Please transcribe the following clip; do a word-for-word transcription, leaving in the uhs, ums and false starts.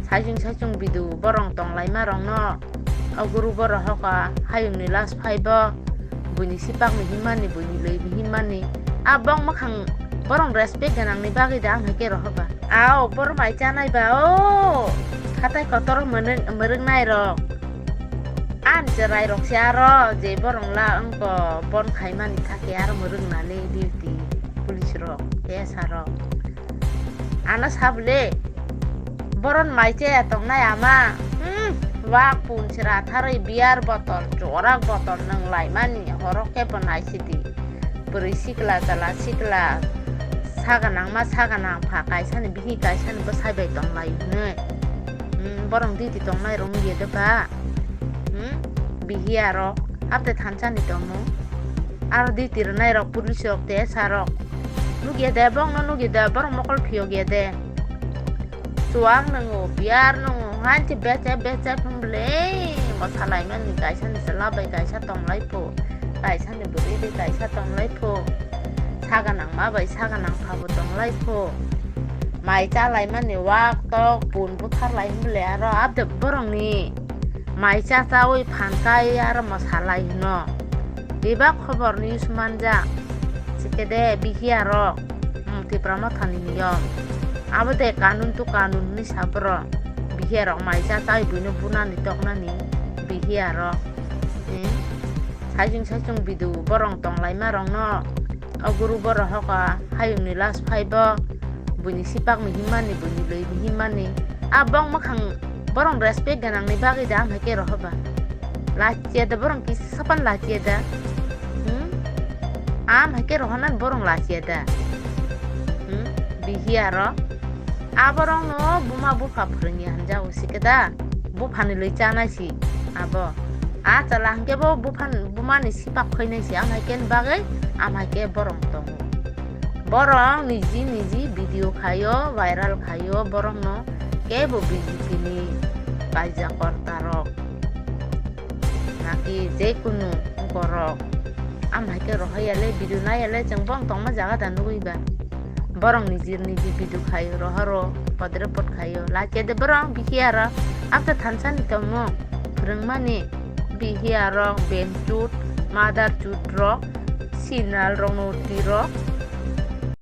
Saichung saichung bidu borong tonglaima rokno o guru borok hoka hayungni last phaibo buini sipak ni himmani buini lwi ni himmani a bong makhang borong respect gwnang ni bagwi da ang hai khe rohoba. Ao bor mai chanai ba o khatai kotor mwrwng mwrwng nai rok. An cherai rok se aro je borong la wngko bon khaimani thake aro mwrwng nani duty police rok S R rok. Ano sabole boron mai chaya tongnai ama. Hmm, wak pun sera tharwi beer botol, chorak botol nwng laimani horok khe bo naisidi. Bwrwi sikla chala sikla saganang ma saganang pha kaisani bihi kaisani bwsai bai tonglai hwnwi. Hmm, borong duty tongnai rok nugya de ba? Hmm, bihi aro abde thansani tongo. Aro duty rwnai rok police rok te S R rok. Nugya de, bongno nugya de, borok mokol phiyok ya de. Chuwak nwngo, beer nwngo, hainti beche beche phunble, mo salaimani kaisa ni chwla bai kaisa tonglai pho, kaisa ni bwrwi bai kaisa tonglai pho, saga nangma bai saga nangpha bo tonglai pho. Mai chalaimani wak tok pun buthar lai hinble aro abde borokni mai cha chawi phan kai aro mo salai hino. Bebak khobor news manjak. Sikede bihiya rok, hmm, Tipra Mothani niyom. Abo de kanun to kanun hinwi sa borok. Bihiya rok mai cha chawi buino bunani toknani bihiya rok. Hmm. Saichung saichung bidu borong tonglaima rokno o guru borok hoka hayungni last phaibo buini sipakni himmani buini lwini himmani a bong makhang borong respect gwnangni bagwi da amhai khe rohoba. Lachiya da borong kisa sapan lachiya da. Hmm? Amhai khe rohornani borong lachiya da. Hmm? Bihiya rok. Aborokno buma bupha phwrwngya hwnjago sikhe da. Buphani lwi chanai si abo. A chwla hwnkhe bo buphan-, bumani sipak khainai si amhai khe bagwi amhai khe borong tongo. Borok niji niji video khaio, viral khaio, borokno kebo B J P ni kaijak korta rok naki je kunu borok. Amhai khe rohorya le, video naiya le, chwng bong tongma jaga da nugwi ba. Borok niji niji video khaio, rohoro, podre pod khaio. Lachiya de borok bihiya rok, amtha thansa ni tongmung phwrwngmani bihiya rok, bemchut, mother chut rok, sinal rok, noti rok.